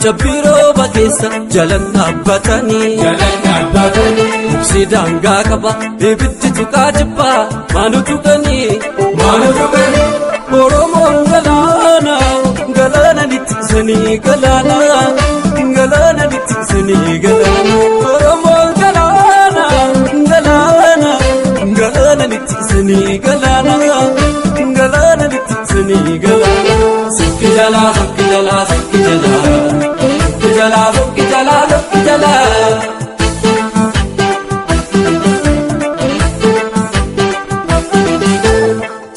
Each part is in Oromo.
Cabbii rooba keessa jalan dhaabbatanii. Jalan dhaabbatanii. Obsi daangaa qaba ibiddi tuqaa jibbaa maanu tuqanii. Maanu tuqanii. Oromoon galaana galaana littiisanii galaana galaana littiisanii galaana. Oromoon galaana galaana galaana littiisanii galaana galaana littiisanii galaana. Sukki jalaa sukki jalaa sukki jalaa sukki jalaa sukki jalaa sukki jalaa.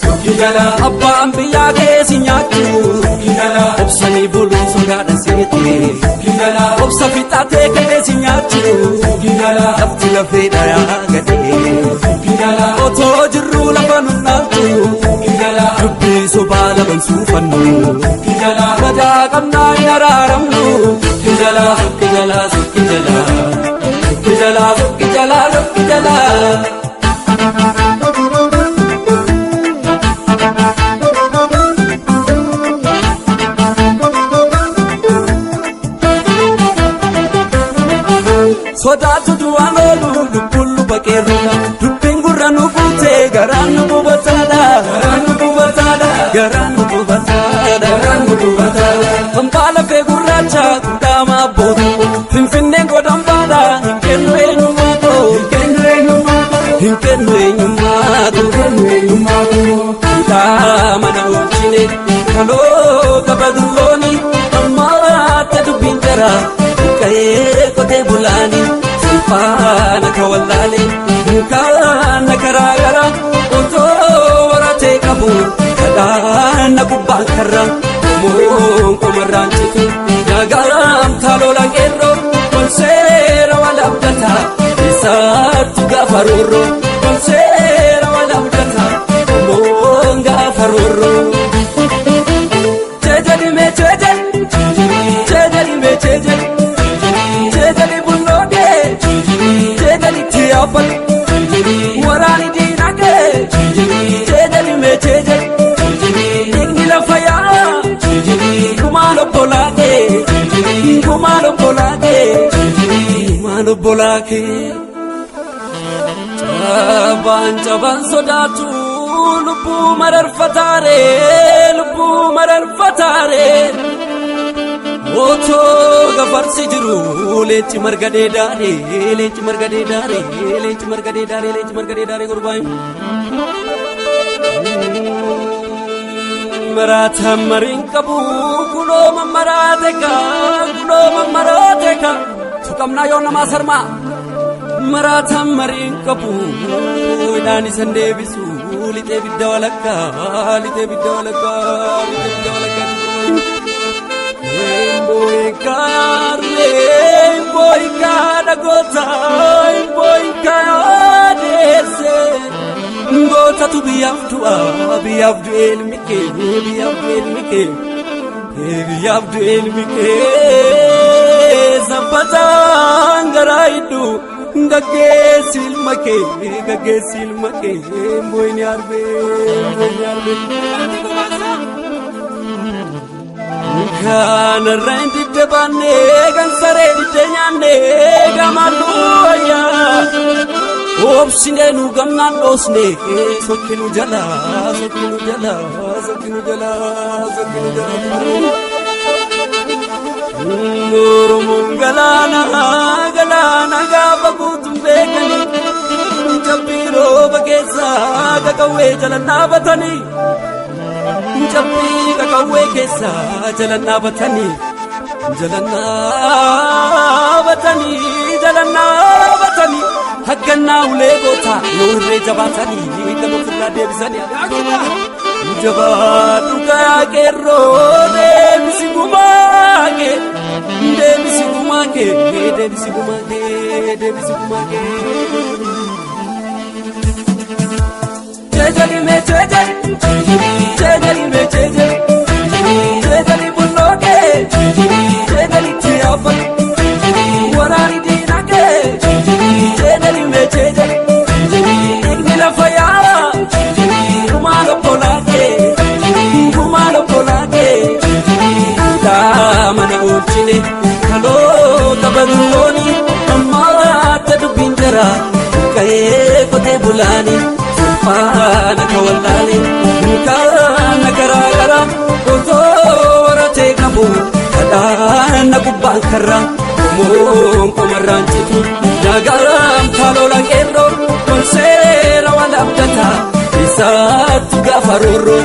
Sukki jalaa. Abbaan biyyaa keessi nyaachuu Sukki jalaa. obsanii buluun sodaadha seete. Sukki jalaa. Obsa fixatee keessi nyaachuu Sukki jalaa. lafti lafee dhayaa gadee. Sukki jalaa. Otoo jirruu lafa nun dhaaltu Sukki jalaa. dubbii sobaa laban suufannu. Sukki jalaa. Badaa qabnaa hin araaramnu. Sukki jalaa. Sukki jalaa sukki jalaa sukki jalaa sukki jalaa sukki jalaa. Sodaatu du'aan oolu lubbuun luba qeerroodha. Dubbiin gurra nu buutee garaan nu bubataadha. Garaan nu gubataadha. Garaan nu bubataadha. Garaan nu gubataadha. Hambaa lafee gurraacha guddaa abboota. Finfinneen godhan baadha hin kennu eenyummaa Hin kennu eenyummaa koo. Hin kennu eenyummaa Hin kennu eenyummaa koo. Hidhaa mana oolchine kaloo qaba dullooni ammaatti dubbiin jara buqqa'ee qotee bulaani sulfaana ka wallaale mukaana karaa gara otoo waratee qabu kadhaana gubbaan karra qomoon qomarraan citu yaagaam taalola qeerroo wal seera wal abdata isaattu gaafa roorroo wal seera wal abdata qomoon gaafa roorroo. Jejeli mee jejeli jejeli mee jejeli jejeli bulloodee jejeli tiyaafadhu waraani diinagdee jejeli mee jejeli dhiigni lafa yaa'a kumaan obbolaakee kumaan obbolaakee kumaan obbolaakee. Cabaan cabaan sodaatu lubbuu mararfataaree lubbuu mararfataaree otoo gafarsi jiru leenci marga dheedaaree leenci marga dheedaaree leenci marga dheedaaree leenci marga dheedaaree gurbaan. Maraataan mariin qabu kunoo mammaraate kaa kunoo mammaraate kaa tuqamnaa yoo namaa sarmaa. Maraataan mariin qabu hidhaan isan deebisu lixee bidda walakkaa lixee bidda walakkaa lixee bidda walakkaa. Boyikaarree boyikaa dhagoota boyikaa deesse gootatu biyyaaf du'a biyyaaf du'e ilmi kee biyyaaf du'e ilmi kee biyyaaf du'e ilmi kee sabbataan garaa hidhu gaggeessi ilma kee gaggeessi ilma kee boyini arbee boyini arbee. Kanarra hin didde baannee kan saree didde nyaannee gamalluu wayyaa. Obsinee nu gamnaan dhoosne sokkinu jala sokkinu jala sokkinu jala sokkinu jala. Oromoon galaana galaana gaafa guutuun beekanii cabbii rooba keessa qaqawwee jala dhaabatanii. Cabbii qaqawwee keessa jala dhaabatanii jala dhaabatanii jala dhaabatanii haggannaa ulee goota yoo irree jabaatanii kan ofirraa deebisanii. Jabaadhu gayaa qeerroo deebisi gumaa kee deebisi gumaa kee deebisi gumaa kee deebisi gumaa kee. Jejeli mee jejeli jejeli mee jejeli jejeli bullookee jejeli tiyaafadhu waraani diinagdee jejeli mee jejeli dhiigni lafa yaa'a kumaan obbolaakee kumaan obbolaakee mana oolchine. jira buqqa'ee qotee bulaani salphaan akka wallaale dunkaana garaa garaa otoo baratee qabu kadhaana gubbaan karraa qomoon qomarraan citu nagaan taalola qeerroo kun seera wal abdataa isaattu gaafa roorroo.